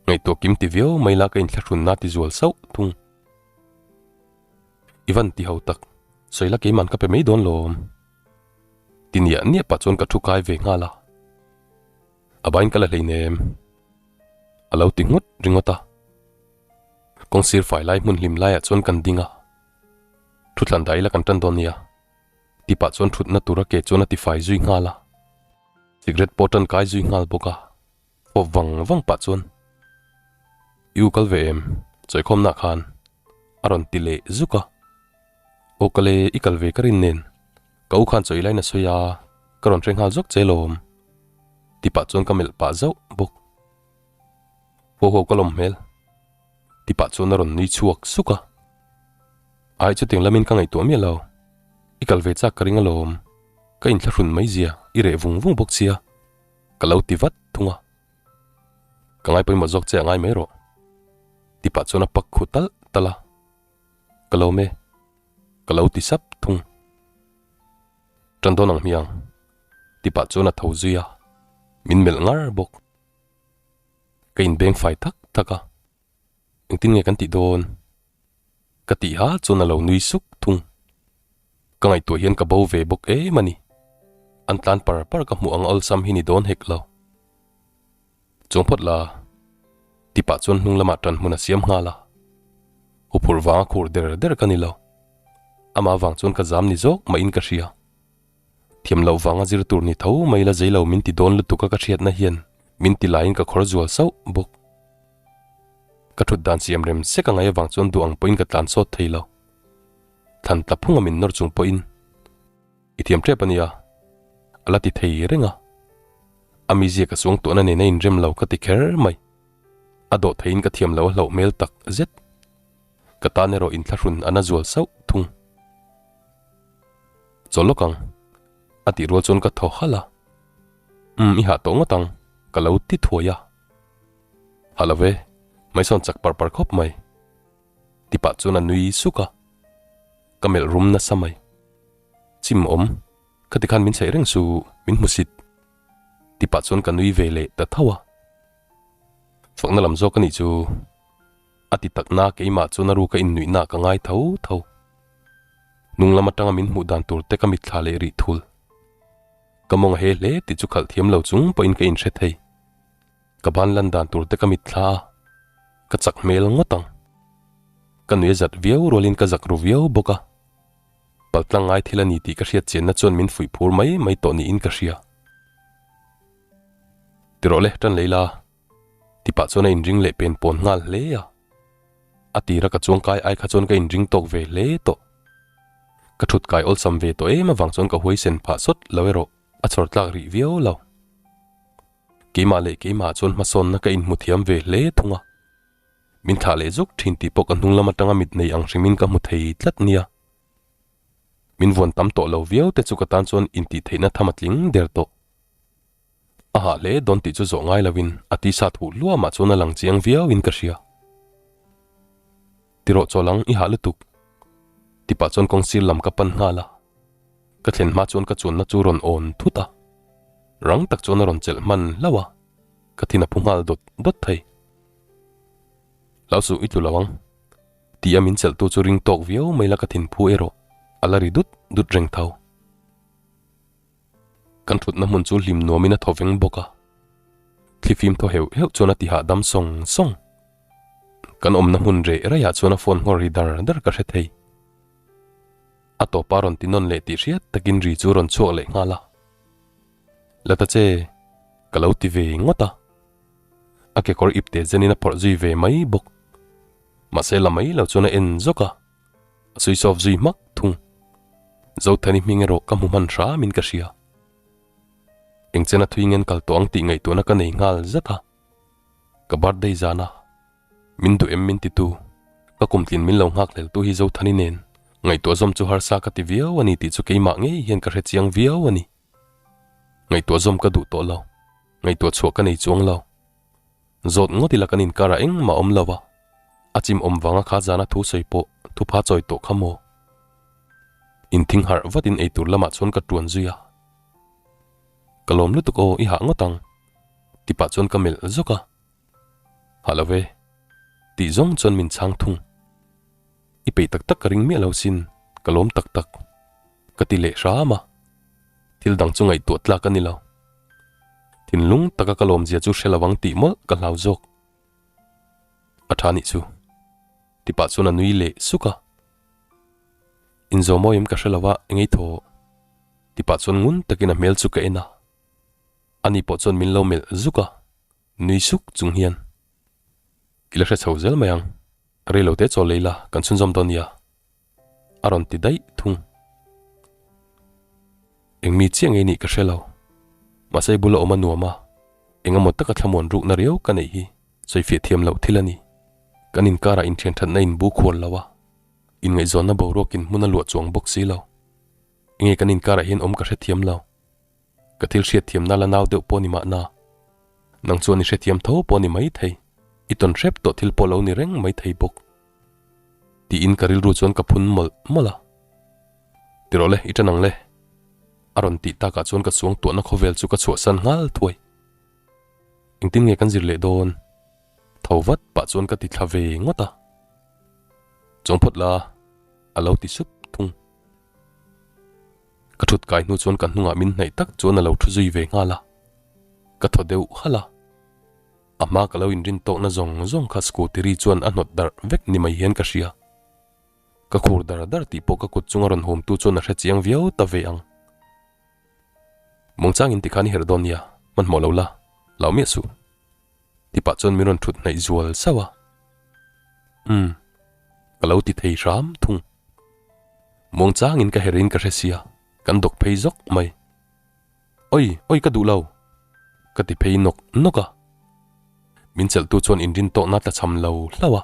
Ngaihtuah kim ti viau mai la ka inthlahrunna ti zual sauh thung. I van ti ho tak, sawi la keiman ka pe mai dawn lawm. Ti niah niah pah chuan ka thu kai ve nghal a. A bain ka la hleinem. A lo ti nghut ringawt a. Kawng sir fai lai hmun hlim laiah chuan kan ding a. Thuthlan dah ila kan tan dawn nia. Ti pah chuan thutna tura ke chuan a ti fai zui nghal a. Cigarette pawh tan kai zui nghal bawk a. Fawp vang vang pah chuan, I u kal ve em? Chawikhawmna khan a rawn ti leh zuk a. Aw kale i kal ve ka rin nen, ka u khan chawi lain a sawi a, ka rawn hre nghal zawk che lawm. Ti pah chuan ka melh pah zauh bawk. Haw haw ka lawm hmel. Ti pah chuan a rawn nui chhuak suk a. Ai chutiang lamin ka ngaihtuah miah lo, i kal ve chak ka ring alawm, ka inthlahrun mai zia i reh vung vung bawk sia. Ka lo ti vat thung a. Ka ngai pawimawh zawk che a ngai mai rawh. Ti pah chuan a pak khu talh talh a. Ka lo me. Ka lo ti sap thung. Tan dawn ang hmiang. Ti pah chuan a tho zui a. Min melh ngar bawk. Ka inbeng fai thak thak a. Engtin nge kan tih dawn? Ka tih ha chuan a lo nui suk thung. Ka ngaihtuah hian ka bo ve bawk em a ni. An tlan par par ka hmuh ang awlsam hi ni dawn hek lo. Chuang phawt la, ti pah chuan hnung lamah tan hmun a siam nghal a. Huphurh vanga khur der der ka ni lo. Amah vang chuan ka zam ni zawk mahin ka hria. Thiam loh vanga zir tur ni tho mai la zei lo min ti dawn lutuk a ka hriatna hian min ti laiin ka khawr zual sauh bawk. Ka thut dan siam rem sek a ngaih avang chuan duh ang pawhin ka tlan sawt thei lo. Thlan tla phunga min nawr chung pawhin i thiam tep a nia, a la ti thei reng a. A mizia ka suangtuahna nen a inrem lo ka ti kher mai. A dawh theiin ka thiam lo a hlauh hmel tak zet. Ka tan erawh inthlahrun a na zual sauh thung. Chaw lawk ang. A tih rual chuan ka thaw halh a. Umm i hah tawh ngawt ang, ka lo ti thuai a. Hah lo ve, hmaisawn chak par par khawp mai. Ti pah chuan a nui suk a. Ka melh rum nasa mai. Chim awm, khati khan min chheih reng su, min hmu sit. Ti pah chuan ka nui ve leh ta tho a. Fakna lam zawk a nih chu. A ti tak na keimah chuan a ruka innuihna ka ngai tho tho. Hnung lam atanga min hmuh dan tur te ka mitthla leh rih thul. Ka mawng a he hle tih chu khalh thiam lo chung pawhin ka inhre thei. Ka ban lan dan tur te ka mitthla a, ka chak hmel ngawt ang. Ka nui a zat viau rualin ka zak ru viau bawk a. Paltlang ngai thil a ni tih ka hriat chianna chuan min fuih phur mai mai tawh niin ka hria. Ti rawh le, tan lei la. Ti pah chuan a inring leh pen pawn nghal hle a. A tira ka chuang kai ai kha chuan ka inring tawk ve hle tawh. Ka thut kai awlsam ve tawh em avang chuan ka huaisen phah sawt lo erawh a chhawr tlak rih viau lo. Keimah leh keimah chuan hmasawnna ka inhmu thiam ve hle thung a. Min thlah leh zuk thin tih pawh ka hnung lam atanga mit nei ang hrimin ka hmu thei tlat nia. Min vuan tam tawh lo viau te chu ka tan chuan intihtheihna tham a tling der tawh. A hah hle dawn tih chu zawh ngai lovin a tisa thuh hluamah chuan a lang chiang viauin ka hria. Ti rawh chawl ang, i hah lutuk. Ti pah chuan kawng sir lam ka pan nghal a. Ka thlen hma chuan ka chuanna chu rawn awn thut a. Rang tak chuan a rawn chelh hman hlauh a, ka thin a phu nghal dawt dawt thei. Hlau suh i tlu lo ang. Ti a min chelhtu chu ring tawk viau mai la ka thin phu erawh a la ri dut dut reng tho. Kan thutna hmun chu hlim nuamin a thaw veng bawk a, thlifim thaw heuh heuh chuan a ti hahdam sawng sawng. Kan awmna hmun reh raiah chuan a phone nghawr ri dar dar ka hre thei. A tawpa rawn ti nawn leh tih hriat takin ri chu rawn chhuak leh nghal a. La ta che, ka lo ti ve ngawt a. A kekawr ipte zenin a phawrh zui ve mai bawk. Mahse la mai lo chuan a en zawk a. A switch off zui hmak thung. Zothani hming erawh ka hmu hman hram in ka hria. Engchen a thui ngen kal tawh ang tih ngaihtuahna ka nei nghal zat a. Ka birthday zan a, min duh em min ti tu, ka kumtlin min lo nghak hlel tu hi Zothani nen ngaihtuah zawm chu harsa ka ti viau a ni tih chu keimah ngei hian ka hre chiang viau a ni. Ngaihtuah zawm ka duh tawh lo, ngaihtuah chhuah ka nei chuang lo. Zawt ngawt ila kan inkar ah engmah awm lo a, a chim awm vanga kha zana thu sawi pawh thupha chawi tawh kha maw? Inthing harh vatin eitur lamah chuan ka tuan zui a. Ka lawm lutuk aw i hah ngawt ang ti pah chuan ka melh zawk a. Hah lo ve tih zawng chuan min chhang thung. I peih tak tak ka ring miah lo sin, ka lawm tak tak ka ti leh hram a. Thil dang chu ngaihtuah tlak a ni lo. Thinlung taka ka lawmzia chu hre lo ang tih mawlh ka hlau zawk. A tha nih chu. Ti pah chuan a nui leh suk a. Inzawm awim ka hre lo a, engei thaw. Ti pah chuan ngun takin a hmel chu ka en a. Ani pawh chuan min lo melh zuk a, nui suk chung hian. I la hre chho zel mai ang. Reilote chaw lei la, kan chhunzawm dawn nia. A rawn ti daih thung. Eng mi chiah ngei nih ka hre lo. Mahse bula awm a nuam a, eng emaw taka thlamuan rukna riau ka neih hi sawifiah thiam loh thil a ni. Kan inkarah inthian thatna inbu khual lo a, inngaihzawnna boruakin hmun a luah chuang bawk si lo. Enge kan inkarah hian awm ka hrethiam lo. Ka thil hriatthiamna la nau deuh pawh ni mahna. Nang chuan i hrethiam tho pawh ni mai thei. I tawn hrep tawh thil pawh lo ni reng mai thei bawk. Tiin ka rilru chuan ka phun mawlh mawlh a. Ti rawh le, i ṭan ang le. A rawn tih takah chuan ka suang tuahna khawvel chu ka chhuahsan nghal thuai. Engtin nge kan zir leh dawn? Tho vat pah chuan ka ti thla ve ngawt a. Chuang phawt la, a lo ti sup thung. Ka thut kai hnu chuan ka hnungah min hnaih tak chuan a lo thu zui ve nghal a. Ka thaw deuh halh a. A hma ka lo inrin tawkna zawng zawng kha scooty ri chuan a hnawt darh vek ni mai hian ka hria. Ka khur dar dar tih pawh ka kut chunga rawn hawmtu chuan a hre chiang viau ta ve ang. Mawngchangin tikhan i herh dawn nia, hmanhmawh lo la, lau miah suh. Ti pah chuan min rawn thut hnaih zual sauh a. Umm, ka lo ti thei hram thung. Mawngchangin ka herhin ka hre sia, kan dawk phei zawk mai. Oi, oi ka duh lo. Ka ti phei nawk nawk a. Min chelhtu chuan inrin tawhna tla cham lo hlauh a.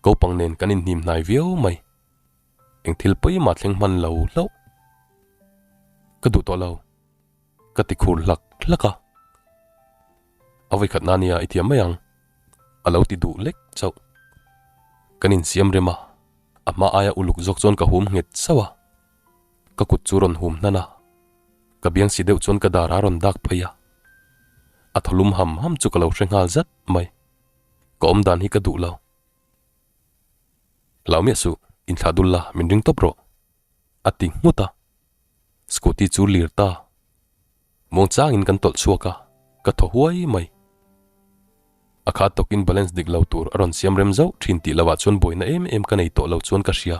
Kopang nen kan inhnim hnai viau mai. Eng thil pawimah thleng hman lo hlauh. Ka duh tawh lo. Ka ti khur hlak hlak a. A vawikhat na nia i thiam mai ang. A lo ti duh lek chauh. Kan insiam rem a. A hma aia uluk zawk chuan ka hum nghet sauh a. Ka kut chu rawn hum hnan a. Ka biang si deuh chuan ka dar a rawn dak phei a. A thaw lum ham ham chu ka lo hre nghal zat mai. Ka awm dan hi ka duh lo. Hlau miah suh, inthlah dul la, min ring tawp rawh. A ti nghut a. Scooty chu lir ta. Muangchangin kan tawlh chhuak a, ka thaw huai mai. A kha tawkin balance dik lo tur a rawn siam rem zauh thin tih lovah chuan buaina em em ka nei tawh lo chuan ka hria.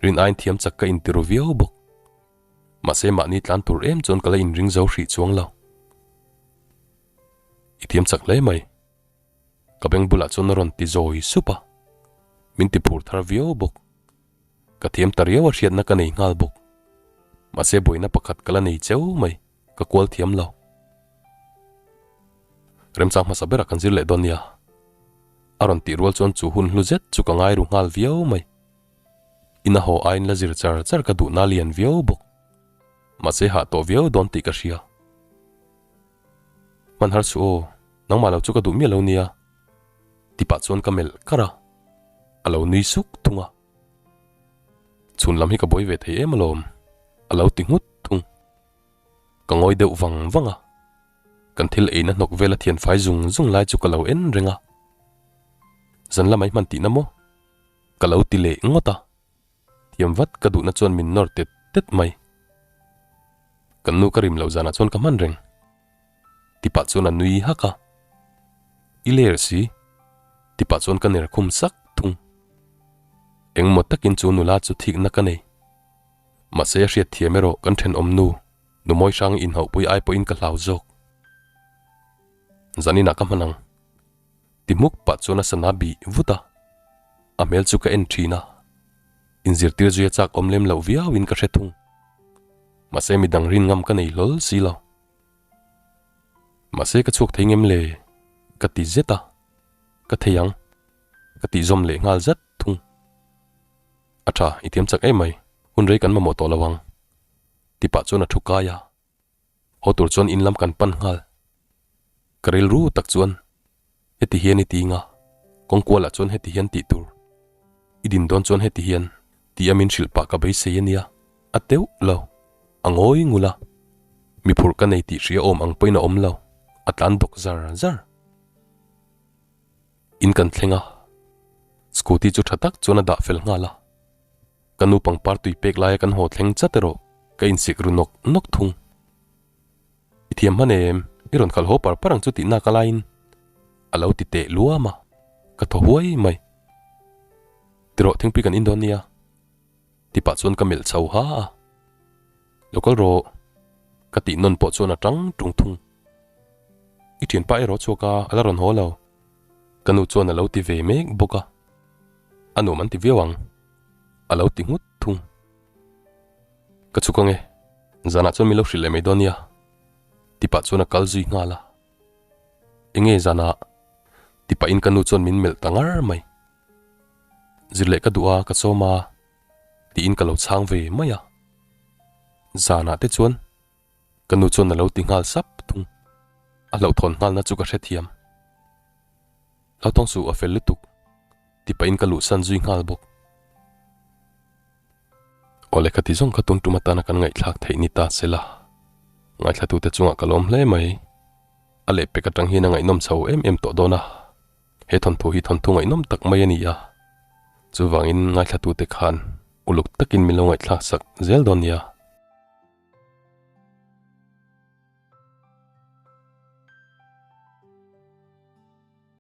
Rin aiin thiam chak ka intiru viau bawk. Mahse mahni tlan tur em chuan ka la inring zo hrih chuang lo. I thiam chak hle mai. Ka beng bulah chuan a rawn ti zawi sup a, min ti phur thar viau bawk. Ka thiam ta riau a hriatna ka nei nghal bawk. Mahse buaina pakhat ka la nei cheu mai, ka kual thiam lo. Remchang hmasa berah kan zir leh dawn nia. A rawn tih rual chuan chu hun hlu zet chu ka ngai ru nghal viau mai. Ina haw aiin la zir char char ka duhna lian viau bawk. Mahse hah tawh viau dawn tih ka hria. Hman har suh aw, nangmah lo chu ka duh miah lo nia. Ti pah chuan ka melh kar a, a lo nui suk thung a. Chhun lam hi ka buai ve thei em alawm, a lo ti nghut thung. Ka ngawi deuh vang vang a, kan thil eina hnawk vela thianfai zung zung lai chu ka lo en reng a. Zan lamah i hman tihna maw? Ka lo ti leh ngawt a. Thiam vat ka duhna chuan min nawr tet tet mai. Kan nu ka rim loh zanah chuan ka hman reng. Tipah chuan a nui hak a. I ler si. Tipah chuan ka ner khum sak thung. Engmaw takin chu nula chu thikna ka nei. Mahse a hriat thiam erawh kan thenawm nu, nu mawi hrang inhauhpui ai pawhin ka hlau zawk. Zaninah ka hman ang. Ti hmuk pah chuan a sana bih vut a, a hmel chu ka en thin a, inzirtir zui a chak awm lem loh viauin ka hre thung. Mahse midang rin ngam ka nei hlawl si lo. Mahse ka chhuak thei ngem le? Ka ti zet a, ka thei ang. Ka tih zawm leh nghal zat thung. A tha, i thiam chak em mai, hun rei kan mamawh tawh lo ang. Ti pah chuan a thu kai a. Haw tur chuan in lam kan pan nghal. Ka rilru tak chuan heti hian i ti nga, kawngkualah chuan heti hian tih tur. I din dawn chuan heti hian ti a min hrilh pah ka beisei a nia, a teuh lo. A ngawi ngul a, mi phurh ka nei tih hria awm ang pawhin a awm lo, a tlan dawk zar zar. In kan thleng a, scooty chu tha tak chuan a dah fel nghal a. Ka nu pangpar tui pek laia kan haw thleng chat erawh ka insik ru nawk nawk thung. I thiam hman em? I rawn khalh haw par par ang chu tih nak a laiin a lo ti teh luam a, ka thaw huai mai. Tirawh thingpui kan in dawn nia ti pah chuan ka melh chho ha a. Lo kal rawh ka tih nawn pawh chuan a tang tung thung. I thianpa erawh chhuak a, a la rawn haw lo. Ka nu chuan a lo ti ve mek bawk a. A nuam an ti viau ang. A lo ti nghut thung. Ka chhuk ange, zanah chuan min lo hrilh leh mai dawn nia. Ti pah chuan a kal zui nghal a. Enge zanah? Ti pahin ka nu chuan min melh ta ngar mai. Zir leh ka duh a, ka sawm a. Tiin ka lo chhang ve mai a. Zanah te chuan ka nu chuan a lo ti nghal sap thung. A hlauhthawn nghalna chu ka hrethiam. Hlauthawng suh a fel lutuk. Ti pahin ka luhsan zui nghal bawk. Aw lehkha ti zawng kha tun tum atana kan ngaihthlak theih ni ta se la. Ngaithlatute chungah ka lawm hle mai. A lehpek atang hian a ngaihnawm chho em em tawh dawn a. He thawnthu hi thawnthu ngaihnawm tak mai a ni a. Chuvangin ngaithlatute khan uluk takin min lo ngaihthlak sak zel dawn nia.